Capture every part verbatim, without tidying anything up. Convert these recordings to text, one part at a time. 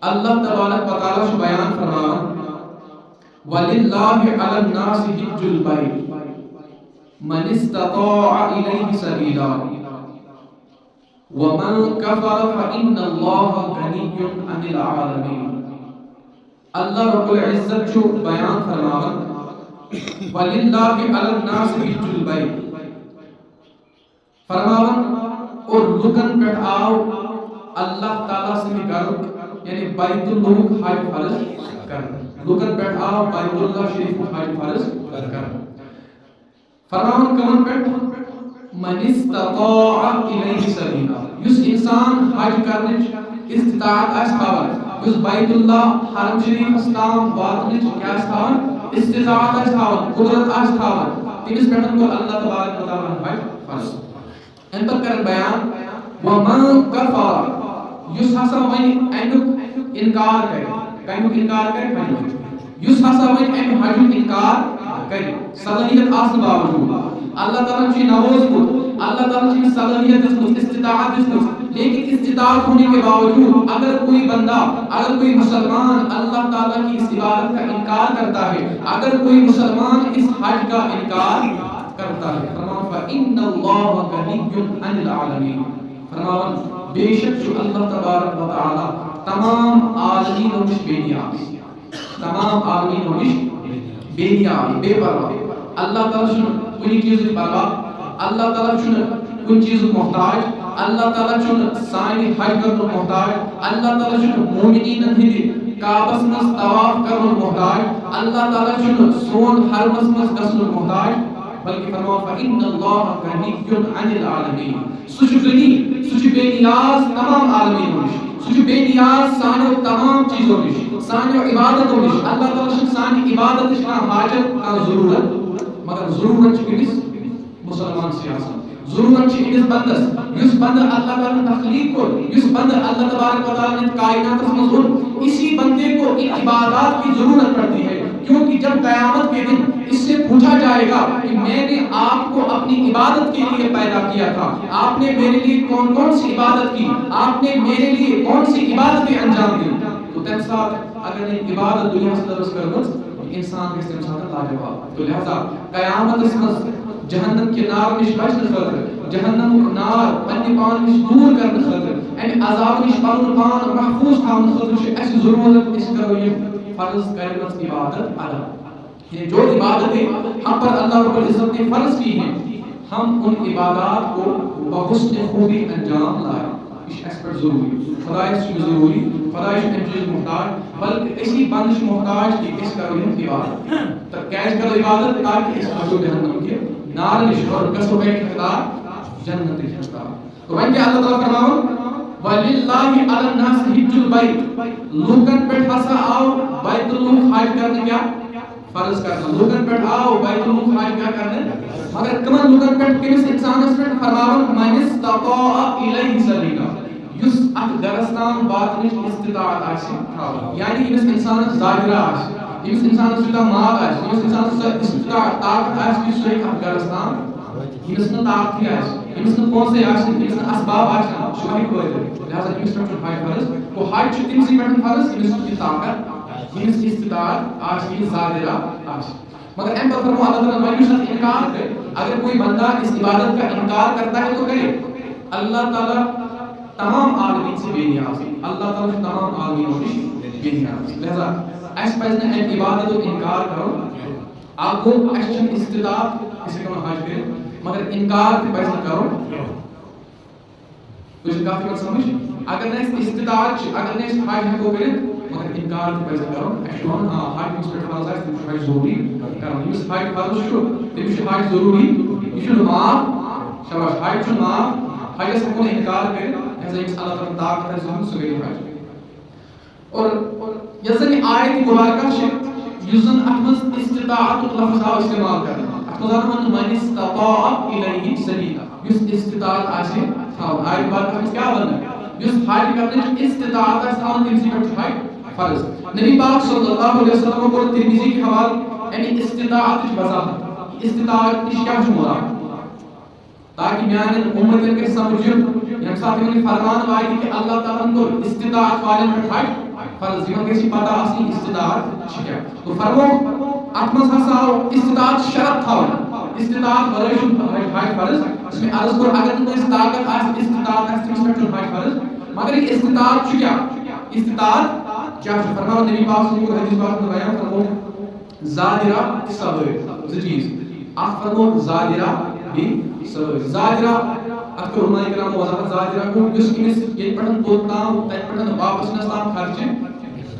اللہ تبارک و تعالیٰ چھُ بیان فرماوان، "وللہ علی الناس حج البیت من استطاع الیہ سبیلا ومن کفر فان اللہ غنی عن العالمین۔" اللہ رب العزت چھُ بیان فرماوان، "وللہ علی الناس حج البیت۔" فرماوان، اور لوکن پٮ۪ٹھ آو اللہ تعالیٰ سٕنٛدِ گرُک، یعنی بیت اللہُک حج فرض کرنہٕ۔ لوکن پٮ۪ٹھ آو بیت اللہ شریفُک حج فرض کرنہٕ۔ فرماوان کمن پٮ۪ٹھ؟ "من استطاع الیہ سبیلا"، یُس انسان حج کرنٕچ استطاعت آسہِ تھاوان، یُس بیت اللہ حرم شریفس تام واتنٕچ کیٛاہ آسہِ تھاوان؟ استطاعت آسہِ تھاوان، قدرت آسہِ تھاوان، تٔمِس پٮ۪ٹھ کوٚر اللہ تبارک و تعالیٰ ہن حج فرض۔ امہِ پتہٕ کرن بیان، "ومن کفر"، یُس ہسا وۄنۍ امیُک انکار کرِ، کمیُک انکار کرِ؟ حجُک۔ یُس ہسا وۄنۍ امہِ حجُک انکار کرِ، صلٲحیت آسنہٕ باوجود، اللہ تعالیٰ ہن چھُ یہِ نوازمُت، اللہ تعالیٰ ہن چھُ یہِ صلٲحیت دِژمٕژ، استطاعت دِژمٕژ، لیکن استطاعت ہونے کے باوجود اگر کوئی بندہ، اگر کوئی مسلمان اللہ تعالیٰ کی اس عبادت کا انکار کرتا ہے، اگر کوئی مسلمان اس حج کا انکار کرتا ہے، فرماوان، "فإن اللہ غنی عن العالمین"، فرماوان، بے شک چھُ اللہ تبارک و تعالیٰ تمام عالمینو نِش بے نیاز، تمام عالمینو نِش بے نیاز، بے پرواہ۔ اللہ تعالیٰ چھُنہٕ کُنہِ چیٖزٕچ پرواہ، اللہ تعالیٰ چھُنہٕ کُنہِ چیٖزُک محتاج، اللہ تعالیٰ چھُنہٕ سانہِ حج کرنُک محتاج، اللہ تعالیٰ چھُنہٕ مومنیٖنن ہٕنٛدِ کعبس منٛز طواف کرنُک محتاج، اللہ تعالیٰ چھُنہٕ سون حرمس منٛز گژھنُک محتاج، بلکہ فرماوان، "فإن اللہ غنی عن العالمین"، سُہ چھُ غنی، سُہ چھُ بے نیاز تمام عالمینو نِش، سُہ چھُ بے نیاز سانیو تمام چیٖزو نِش، سانیو عبادتو نِش۔ اللہ تعالیٰ چھُنہٕ سانہِ عبادتٕچ کانٛہہ حاجت، کانٛہہ ضروٗرت، مگر ضروٗرت چھِ کٔمِس؟ مسلمان سٕے آسان۔ ضروٗرت چھِ أمِس بندس، یُس بندٕ اللہ تعالیٰ ہن تخلیق کوٚر، یُس بندٕ اللہ تبارک و تعالیٰ نے کائناتس منٛز اوٚن، اسی بندے کو ان عبادات کی ضرورت پڑتی ہے، کیونکہ جب قیامت کے دن اس سے پوچھا جائے گا کہ میں نے آپ کو اپنی عبادت کے لیے پیدا کیا تھا، آپ نے میرے لیے کون کون سی عبادت کی، آپ نے میرے لیے کون سی عبادتیں انجام دیں، تو تمہِ ساتہٕ اگر نے عبادت دنیا سے درس کٔرمٕژ، انسان گژھِ تمہِ ساتہٕ لاجواب۔ تو لہذا قیامتس منٛز جہنم کہِ نارٕ نِش بچنہٕ خٲطرٕ، جہنمُک نار پننہِ پانہٕ نِش دوٗر کرنہٕ خٲطرٕ، امہِ عذابہٕ نِش پنُن پان محفوظ تھاونہٕ خٲطرٕ چھُ اسہِ ضروٗرت أسۍ کرو یِم فرض کٔرمٕژ عبادت ادا۔ یہ جو عبادتیں ہم پر اللہ رب العزت نے فرض کی ہیں، ہم ان عبادات کو بحسن خوبی انجام لائیں۔ یہ چھُ اسہِ پٮ۪ٹھ ضروٗری۔ خدایس چھُ یہِ ضروٗری، خدایس چھُ امہِ چیٖزُک محتاج، بلکہ أسی بنٛد چھِ محتاج کہ أسۍ کرو یِم عبادت۔ تہٕ کیٛازِ کرو عبادت؟ تاکہ أسۍ بچو جہنم کہِ نارٕ نِش اور گژھو کَمہِ خطاب؟ جنتٕکۍ خطاب۔ تو وۄنۍ کیٛاہ اللہ تعالیٰ فرماوان؟ "وللہ علی الناس حج البیت"، لوٗکن پٮ۪ٹھ ہسا آو بیت اللہُک حج کرنہٕ کیٛاہ؟ فرض کرنہٕ۔ لوٗکن پٮ۪ٹھ آو بیت اللہُک حج کیٛاہ کرنہٕ؟ مگر کٕمن لوٗکن پٮ۪ٹھ؟ کٔمِس انسانس پٮ۪ٹھ؟ فرماوان، "من استطاع الیہ سبیلا"، یُس اتھ گرس تام واتنٕچ استطاعت آسہِ تھاوان، یعنی ییٚمِس انسانس ظاہرہ آسہِ، ییٚمِس انسانس یوٗتاہ مال آسہِ، ییٚمِس انسانس سۄ استطاعت، طاقت آسہِ کہِ سُہ ہیٚکہِ اتھ گرس تام، ییٚمِس نہٕ طاقتٕے آسہِ، ییٚمِس نہٕ پونٛسَے آسہِ، ییٚمِس نہٕ اسباب آسہِ، سُہ ما ہیٚکہِ وٲتِتھ؟ لہذا أمِس پٮ۪ٹھ چھُنہٕ حج فرض۔ گوٚو حج چھُ تٔمسٕے پٮ۪ٹھ فرض، ییٚمِس چھُ یہِ طاقت، ییٚمِس یہِ استطاعت آسہِ، یہِ ظاہرہ آسہِ۔ مگر اَمہِ پتہٕ فرموو اللہ تعالیٰ، وۄنۍ یُس اَتھ اِنکار کرِ، اگر کوئی بندہ اس عبادت کا انکار کرتا ہے تو کرے، اللہ تعالیٰ تمام عالمین سے بے نیاز ہے۔ اللہ تعالیٰ چھُ تمام عالمینو نِش بے نیاز۔ لہذا اَسہِ پَزِ نہٕ اَمہِ عبادتُک اِنکار کَرُن۔ اَکھ گوٚو، اَسہِ چھُنہٕ استطاعت، أسۍ ہٮ۪کو نہٕ حج کٔرِتھ، مگر اِنکار تہِ پَزِ نہٕ کَرُن۔ تُہۍ چھِو کَتھ یِوان سمجھ؟ اگر نہٕ اَسہِ استطاعت چھِ، اگر نہٕ أسۍ حج ہٮ۪کو کٔرِتھ، مگر اِنکار تہِ پَزِ نہٕ کَرُن۔ اَسہِ چھُ وَنُن، آ، حج یُس پٮ۪ٹھ فرض آسہِ، تٔمِس چھُ حج ضروٗری کَرُن۔ ییٚمِس حج فرض چھُ، تٔمِس چھُ حج ضروٗری، یہِ چھُنہٕ معاف۔ شاباش، حج چھُنہٕ معاف، حجس ہٮ۪کو نہٕ اِنکار کٔرِتھ، لہذا ییٚمِس اللہ تعالیٰ ہن طاقت آسہِ دیُتمُت، سُہ کٔرِو حج۔ اور یۄس زن یہِ آیت مبارکہ چھِ، یُس زن اتھ منٛز استطاعتُک لفظ آو استعمال کرنہٕ، اتھ منٛز آو وننہٕ، "من استطاع الیہ سبیلا"، یُس استطاعت آسہِ تھاوان۔ آیت مبارکہ منٛز کیٛاہ وننہٕ؟ یُس حج کرنٕچ استطاعت آسہِ تھاوان، تٔمۍ سٕے پٮ۪ٹھ چھُ حج فرض۔ نبی پاک صلی اللہ علیہ وسلم کوٚر ترمذی کہِ حوالہٕ امہِ استطاعتٕچ وضاحت۔ استطاعت نِش کیٛاہ چھُ مراد؟ تاکہ میانٮ۪ن اُمتن گژھِ سمجھ یُن، ییٚمہِ ساتہٕ تِمن یہِ فرمان واتہِ کہِ اللہ تعالیٰ ہن کوٚر استطاعت والٮ۪ن پٮ۪ٹھ حج فرض، یِمن گژھِ پتہ آسٕنۍ استطاعت چھِ کیٛاہ۔ تو فرموو، اتھ منٛز ہسا آو استطاعت شرط تھاونہٕ۔ استطاعت ورٲے چھُنہٕ حج فرض۔ یُس مےٚ عرض کوٚر، اگر نہٕ کٲنٛسہِ طاقت آسہِ، استطاعت آسہِ، تٔمِس پٮ۪ٹھ چھُنہٕ حج فرض۔ مگر یہِ استطاعت چھُ کیٛاہ؟ استطاعت کیٛاہ چھُ؟ فرماو نبی پاک صلی اللہ علیہ وسلم، حدیث پاک منٛز بیان فرموو، زاجرہ سوٲرۍ، زٕ چیٖز۔ اکھ فرموو زاجرہ، بیٚیہِ سوٲرۍ۔ زاجرہ، اتھ کوٚر علماء کرامو وضاحت، زاجرہ گوٚو یُس أمِس ییٚتہِ پٮ۪ٹھ توٚت تام، تتہِ پٮ۪ٹھ واپس یِنس تام خرچہِ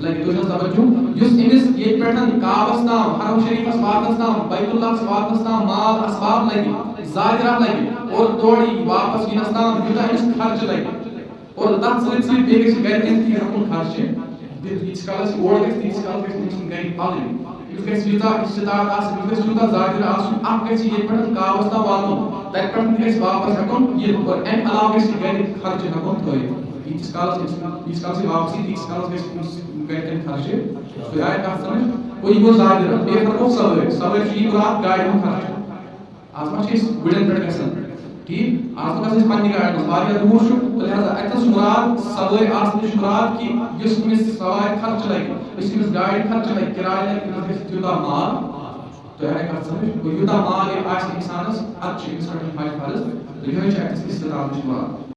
لگہِ۔ تُہۍ چھِو حظ توجہ؟ یُس أمِس ییٚتہِ پٮ۪ٹھ کعبس تام، حرم شریفس واتنس تام، بیت اللہس واتنس تام مال اسباب لگہِ، زاجرہ لگہِ، اور تورٕ یی واپس یِنس تام یوٗتاہ أمِس خرچہِ لگہِ۔ اور تَتھ سۭتۍ سۭتۍ بیٚیہِ گژھِ گرِکٮ۪ن تہِ ہٮ۪کُن خرچہِ دِتھ۔ ییٖتِس کالَس یہِ اور گژھِ، تیٖتِس کالَس گژھِ تٔمۍ سٕنٛدۍ گرِکۍ پَلٕنۍ۔ أمِس گژھِ ییٖژاہ استطاعت آسٕنۍ، أمِس گژھِ تیوٗتاہ ذاکر آسُن، اَکھ گژھِ ییٚتہِ پٮ۪ٹھ کعبَس تام واتُن، تَتہِ پٮ۪ٹھ تہِ گژھِ واپَس ہٮ۪کُن یِتھ۔ اور اَمہِ علاوٕ گژھِ یہِ گرِکۍ خرچہِ ہٮ۪کُن تھٲیِتھ۔ ییٖتِس کالَس أمِس، ییٖتِس کالَس یہِ واپَس یی، تیٖتِس کالَس گژھِ أمِس گرِکٮ۪ن خرچہِ۔ تۄہہِ آیہِ کَتھ سَمٕجھ؟ گوٚو یہِ گوٚو ذاکر۔ بیٚیہِ فرموو سوٲرۍ۔ سوٲرۍ چھُ یہِ مراد گاڑِ ہُنٛد خرچہٕ۔ آز ما چھِ أسۍ گُرٮ۪ن پٮ۪ٹھ گژھان؟ ٹھیٖک، آز ما گژھو أسۍ پننہِ گاڑِ منٛز، واریاہ دوٗر چھُ، تہٕ لہذا اَتٮ۪تھ چھُ مراد سوٲرۍ آسنٕچ مراد کہِ یُس أمِس سوارِ خرچہٕ لگہِ، یُس أمِس گاڑِ خرچہٕ لگہِ، کِراے لگہِ، أمِس گژھِ تیوٗتاہ مال۔ تۄہہِ آیہِ کَتھ سمجھ؟ گوٚو یوٗتاہ مال ییٚلہِ آسہِ اِنسانَس، اَدٕ چھُ أمِس پٮ۪ٹھ حج فرض، تہٕ یِہوٚے چھُ اَتٮ۪تھ استطاعتٕچ مراد۔